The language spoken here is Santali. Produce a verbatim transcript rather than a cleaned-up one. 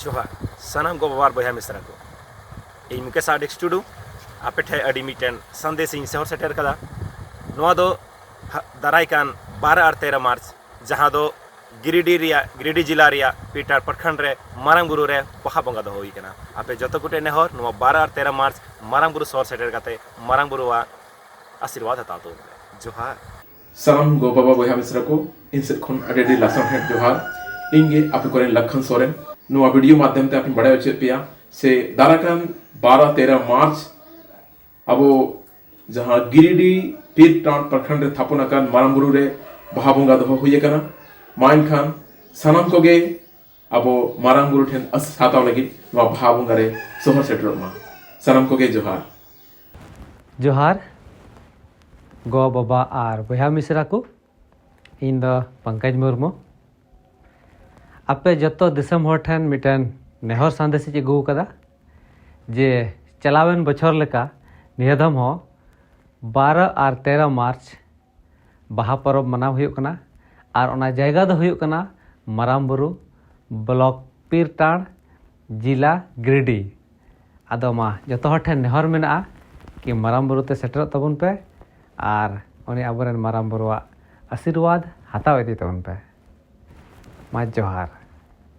ᱡᱚᱦᱟᱨ ᱥᱟᱱᱟᱢ ᱜᱚ ᱵᱟᱵᱟ ᱟᱨ ᱵᱚᱭᱦᱟ ᱢᱤᱥᱨᱟ ᱠᱚ᱾ ᱤᱧ ᱢᱩᱠᱮᱥ ᱟᱨ ᱰᱤᱠᱥ ᱴᱩᱰᱩ ᱟᱯᱮ ᱴᱷᱮᱱ ᱟᱹᱰᱤ ᱢᱤᱫᱴᱮᱱ ᱥᱟᱸᱫᱮᱥ ᱤᱧ ᱥᱚᱦᱚᱨ ᱥᱮᱴᱮᱨ ᱠᱟᱫᱟ᱾ ᱱᱚᱣᱟ ᱫᱚ ᱦᱟ- ᱫᱟᱨᱟᱭ ᱠᱟᱱ ᱵᱟᱨᱚ ᱟᱨ ᱛᱮᱨᱚ ᱢᱟᱨᱪ, ᱡᱟᱦᱟᱸ ᱫᱚ ᱜᱤᱨᱤᱰᱤ ᱨᱮᱭᱟᱜ, ᱜᱤᱨᱤᱰᱤ ᱡᱮᱞᱟ ᱨᱮᱭᱟᱜ ᱯᱤᱨᱴᱟᱲ ᱯᱨᱚᱠᱷᱚᱸᱰ ᱨᱮ ᱢᱟᱨᱟᱝ ᱵᱩᱨᱩ ᱨᱮ ᱵᱟᱦᱟ ᱵᱚᱸᱜᱟ ᱫᱚᱦᱚ ᱦᱩᱭ ᱠᱟᱱᱟ᱾ ᱟᱯᱮ ᱡᱚᱛᱚ ᱠᱚᱴᱷᱮᱱ ᱱᱮᱦᱚᱨ, ᱱᱚᱣᱟ ᱵᱟᱨᱚ ᱟᱨ ᱛᱮᱨᱚ ᱢᱟᱨᱪ ᱢᱟᱨᱟᱝ ᱵᱩᱨᱩ ᱥᱚᱦᱚᱨ ᱥᱮᱴᱮᱨ ᱠᱟᱛᱮ ᱢᱟᱨᱟᱝ ᱵᱩᱨᱩᱣᱟᱜ ᱟᱥᱤᱨᱵᱟᱫᱽ ᱦᱟᱛᱟᱣ ᱛᱟᱵᱚᱱ ᱯᱮ᱾ ᱡᱚᱦᱟᱨ᱾ ᱥᱟᱱᱟᱢ ᱜᱚ ᱵᱟᱵᱟ ᱵᱚᱭᱦᱟ ᱢᱤᱥᱨᱟ ᱠᱚ, ᱤᱧ ᱥᱮᱫ ᱠᱷᱚᱱ ᱟᱹᱰᱤ ᱟᱹᱰᱤ ᱞᱟᱥᱟᱲᱦᱮᱫ ᱡᱚᱦᱟᱨ᱾ ᱤᱧ ᱜᱮ ᱟᱯᱮ ᱠᱚᱨᱮᱱ ᱞᱟᱠᱷᱟᱱ ᱥᱚᱨᱮᱱ᱾ ᱱᱚᱣᱟ ᱵᱷᱤᱰᱤᱭᱳ ᱢᱟᱫᱽᱫᱷᱚᱢ ᱛᱮ ᱟᱯᱮᱧ ᱵᱟᱲᱟᱭ ᱦᱚᱪᱚᱭᱮᱫ ᱯᱮᱭᱟ ᱥᱮ ᱫᱟᱨᱟᱭ ᱠᱟᱱ ᱵᱟᱨᱚ ᱛᱮᱨᱚ ᱢᱟᱨᱪ ᱟᱵᱚ ᱡᱟᱦᱟᱸ ᱜᱤᱨᱤᱰᱤ ᱯᱤᱨᱴᱟᱲ ᱯᱨᱚᱠᱷᱚᱸᱰ ᱨᱮ ᱛᱷᱟᱯᱚᱱ ᱟᱠᱟᱱ ᱢᱟᱨᱟᱝ ᱵᱩᱨᱩ ᱨᱮ ᱵᱟᱦᱟ ᱵᱚᱸᱜᱟ ᱫᱚᱦᱚ ᱦᱩᱭ ᱟᱠᱟᱱᱟ᱾ ᱢᱟ ᱮᱱᱠᱷᱟᱱ ᱥᱟᱱᱟᱢ ᱠᱚᱜᱮ ᱟᱵᱚ ᱢᱟᱨᱟᱝ ᱵᱩᱨᱩ ᱴᱷᱮᱱ ᱟᱥᱤᱥ ᱦᱟᱛᱟᱣ ᱞᱟᱹᱜᱤᱫ ᱱᱚᱣᱟ ᱵᱟᱦᱟ ᱵᱚᱸᱜᱟ ᱨᱮ ᱥᱚᱦᱚᱨ ᱥᱮᱴᱮᱨᱚᱜ ᱢᱟ᱾ ᱥᱟᱱᱟᱢ ᱠᱚᱜᱮ ᱡᱚᱦᱟᱨ᱾ ᱡᱚᱦᱟᱨ ᱜᱚ ᱵᱟᱵᱟ ᱟᱨ ᱵᱚᱭᱦᱟ ᱢᱤᱥᱨᱟ ᱠᱚ, ᱤᱧ ᱫᱚ ᱯᱚᱝᱠᱚᱡᱽ ᱢᱩᱨᱢᱩ᱾ ᱟᱯᱮ ᱡᱚᱛᱚ ᱫᱤᱥᱚᱢ ᱦᱚᱲ ᱴᱷᱮᱱ ᱢᱤᱫᱴᱮᱱ ᱱᱮᱦᱚᱨ ᱥᱟᱸᱫᱮᱥ ᱤᱧ ᱟᱹᱜᱩ ᱟᱠᱟᱫᱟ ᱡᱮ ᱪᱟᱞᱟᱣᱮᱱ ᱵᱚᱪᱷᱚᱨ ᱞᱮᱠᱟ ᱱᱤᱭᱟᱹ ᱫᱷᱟᱢ ᱦᱚᱸ ᱵᱟᱨᱚ ᱟᱨ ᱛᱮᱨᱚ ᱢᱟᱨᱪ ᱵᱟᱦᱟ ᱯᱚᱨᱚᱵᱽ ᱢᱟᱱᱟᱣ ᱦᱩᱭᱩᱜ ᱠᱟᱱᱟ᱾ ᱟᱨ ᱚᱱᱟ ᱡᱟᱭᱜᱟ ᱫᱚ ᱦᱩᱭᱩᱜ ᱠᱟᱱᱟ ᱢᱟᱨᱟᱝ ᱵᱩᱨᱩ ᱵᱞᱚᱠ ᱯᱤᱨᱴᱟᱲ, ᱡᱮᱞᱟ ᱜᱤᱨᱤᱰᱤ᱾ ᱟᱫᱚ ᱢᱟ ᱡᱚᱛᱚ ᱦᱚᱲ ᱴᱷᱮᱱ ᱱᱮᱦᱚᱨ ᱢᱮᱱᱟᱜᱼᱟ ᱠᱤ ᱢᱟᱨᱟᱝ ᱵᱩᱨᱩ ᱛᱮ ᱥᱮᱴᱮᱨᱚᱜ ᱛᱟᱵᱚᱱ ᱯᱮ ᱟᱨ ᱩᱱᱤ ᱟᱵᱚᱨᱮᱱ ᱢᱟᱨᱟᱝ ᱵᱩᱨᱩᱣᱟᱜ ᱟᱥᱤᱨᱵᱟᱫᱽ ᱦᱟᱛᱟᱣ ᱤᱫᱤ ᱛᱟᱵᱚᱱ ᱯᱮ᱾ ᱢᱟ ᱡᱚᱦᱟᱨ᱾